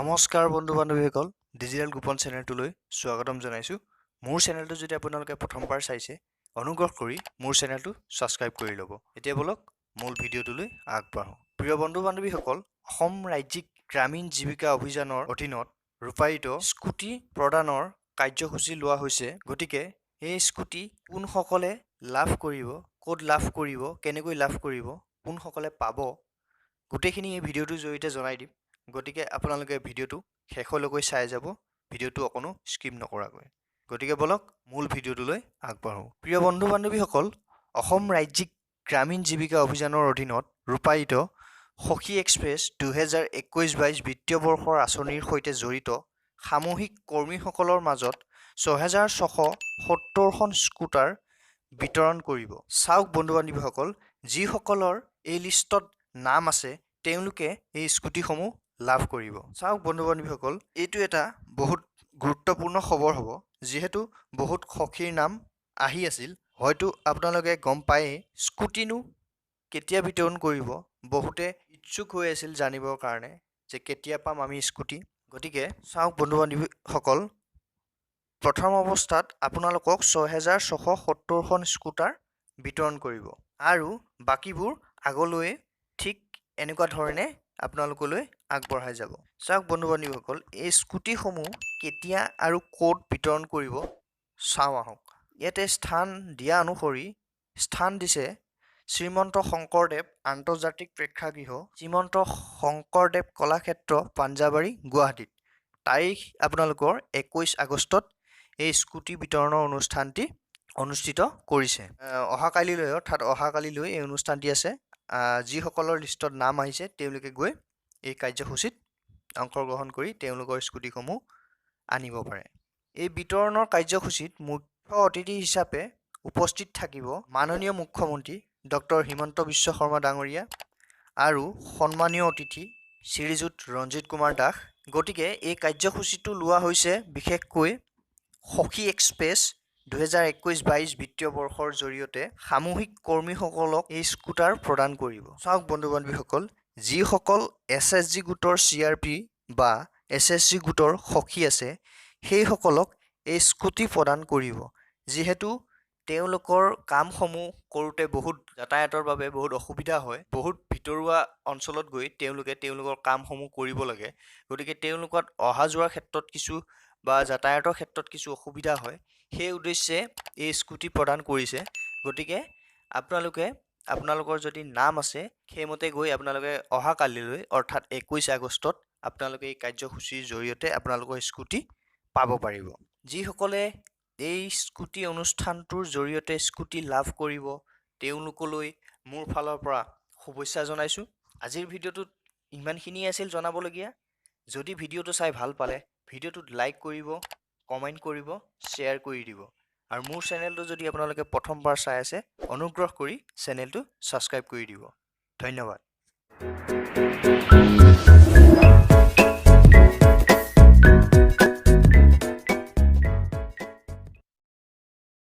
নমস্কাৰ বন্ধু বান্ধৱীসকল, ডিজিটেল গোপন চেনেলটোলৈ স্বাগতম জনাইছোঁ। মোৰ চেনেলটো যদি আপোনালোকে প্ৰথমবাৰ চাইছে, অনুগ্ৰহ কৰি মোৰ চেনেলটো ছাবস্ক্ৰাইব কৰি ল'ব। এতিয়া ব'লক, মূল ভিডিঅ'টোলৈ আগবাঢ়োঁ। প্ৰিয় বন্ধু বান্ধৱীসকল, অসম ৰাজ্যিক গ্ৰামীণ জীৱিকা অভিযানৰ অধীনত ৰূপায়িত স্কুটি প্ৰদানৰ কাৰ্যসূচী লোৱা হৈছে। গতিকে এই স্কুটি কোনসকলে লাভ কৰিব, ক'ত লাভ কৰিব, কেনেকৈ লাভ কৰিব, কোনসকলে পাব, গোটেইখিনি এই ভিডিঅ'টোৰ জৰিয়তে জনাই দিম। গতিকে আপোনালোকে ভিডিঅ'টো শেষলৈকে চাই যাব, ভিডিঅ'টো অকণো স্কিপ নকৰাকৈ। গতিকে ব'লক, মূল ভিডিঅ'টোলৈ আগবাঢ়োঁ। প্ৰিয় বন্ধু বান্ধৱীসকল, অসম ৰাজ্যিক গ্ৰামীণ জীৱিকা অভিযানৰ অধীনত ৰূপায়িত সখী এক্সপ্ৰেছ 2021-22 বিত্তীয় বৰ্ষৰ আঁচনিৰ সৈতে জড়িত সামূহিক কৰ্মীসকলৰ মাজত 6670খন স্কুটাৰ বিতৰণ কৰিব। চাওক বন্ধু বান্ধৱীসকল, যিসকলৰ এই লিষ্টত নাম আছে, তেওঁলোকে এই স্কুটিসমূহ লাভ কৰিব। চাওক বন্ধু বান্ধৱীসকল, এইটো এটা বহুত গুৰুত্বপূৰ্ণ খবৰ হ'ব, যিহেতু বহুত সখীৰ নাম আহি আছিল। হয়তো আপোনালোকে গম পায়েই স্কুটিনো কেতিয়া বিতৰণ কৰিব। বহুতে ইচ্ছুক হৈ আছিল জানিবৰ কাৰণে যে কেতিয়া পাম আমি স্কুটি। গতিকে চাওক বন্ধু বান্ধৱীসকল, প্ৰথম অৱস্থাত আপোনালোকক 6670খন স্কুটাৰ বিতৰণ কৰিব আৰু বাকীবোৰ আগলৈ ঠিক এনেকুৱা ধৰণে আপোনালোকলৈ আগবঢ়াই যাব। চাওক বন্ধু বান্ধৱীসকল, এই স্কুটিসমূহ কেতিয়া আৰু ক'ত বিতৰণ কৰিব চাওঁ আহক। ইয়াতে স্থান দিয়া অনুসৰি স্থান দিছে শ্ৰীমন্ত শংকৰদেৱ আন্তৰ্জাতিক প্ৰেক্ষাগৃহ, শ্ৰীমন্ত শংকৰদেৱ কলাক্ষেত্ৰ, পাঞ্জাবাৰী, গুৱাহাটীত। তাৰিখ আপোনালোকৰ 21 আগষ্টত এই স্কুটি বিতৰণৰ অনুষ্ঠানটি অনুষ্ঠিত কৰিছে। অহাকালিলৈ, অৰ্থাৎ অহাকালিলৈ এই অনুষ্ঠানটি আছে। যিসকলৰ লিষ্টত নাম আহিছে, তেওঁলোকে গৈ এই কাৰ্যসূচীত অংশগ্ৰহণ কৰি তেওঁলোকৰ স্কুটিসমূহ আনিব পাৰে। এই বিতৰণৰ কাৰ্যসূচীত মুখ্য অতিথি হিচাপে উপস্থিত থাকিব মাননীয় মুখ্যমন্ত্ৰী ডক্টৰ হিমন্ত বিশ্ব শৰ্মা ডাঙৰীয়া আৰু সন্মানীয় অতিথি শ্ৰীযুত ৰঞ্জিত কুমাৰ দাস। গতিকে এই কাৰ্যসূচীটো লোৱা হৈছে বিশেষকৈ সখী এক্সপ্ৰেছ 2021-22 বিত্তীয় বৰ্ষৰ জৰিয়তে সামূহিক কৰ্মীসকলক এই স্কুটাৰ প্ৰদান কৰিব। চাওক বন্ধু বান্ধৱীসকল, যিসকল এছএইচজি গোটৰ চিআৰপি বা এছএইচজি গোটৰ সখী আছে, সেইসকলক এই স্কুটি প্ৰদান কৰিব। যিহেতু তেওঁলোকৰ কামসমূহ কৰোঁতে বহুত যাতায়াতৰ বাবে বহুত অসুবিধা হয়, বহুত ভিতৰুৱা অঞ্চলত গৈ তেওঁলোকে তেওঁলোকৰ কামসমূহ কৰিব লাগে। গতিকে তেওঁলোকৰ অহা যোৱাৰ ক্ষেত্ৰত কিছু বা যাতায়াতৰ ক্ষেত্ৰত কিছু অসুবিধা হয়। সেই উদ্দেশ্যে এই স্কুটি প্ৰদান কৰিছে। গতিকে আপোনালোকে আপোনালোকৰ যদি নাম আছে, সেইমতে গৈ আপোনালোকে অহা কালিলৈ, অৰ্থাৎ 21 আগষ্টত আপোনালোকে এই কাৰ্যসূচীৰ জৰিয়তে আপোনালোকৰ স্কুটি পাব পাৰিব। যিসকলে এই স্কুটি অনুষ্ঠানটোৰ জৰিয়তে স্কুটি লাভ কৰিব, তেওঁলোকলৈ মোৰ ফালৰ পৰা শুভেচ্ছা জনাইছোঁ। আজিৰ ভিডিঅ'টোত ইমানখিনিয়ে আছিল জনাবলগীয়া। যদি ভিডিঅ'টো চাই ভাল পালে, ভিডিঅ'টোত লাইক কৰিব, কমেণ্ট কৰিব, শ্বেয়াৰ কৰি দিব আৰু মোৰ চেনেলটো যদি আপোনালোকে প্ৰথমবাৰ চাই আছে, অনুগ্ৰহ কৰি চেনেলটো ছাবস্ক্ৰাইব কৰি দিব। ধন্যবাদ।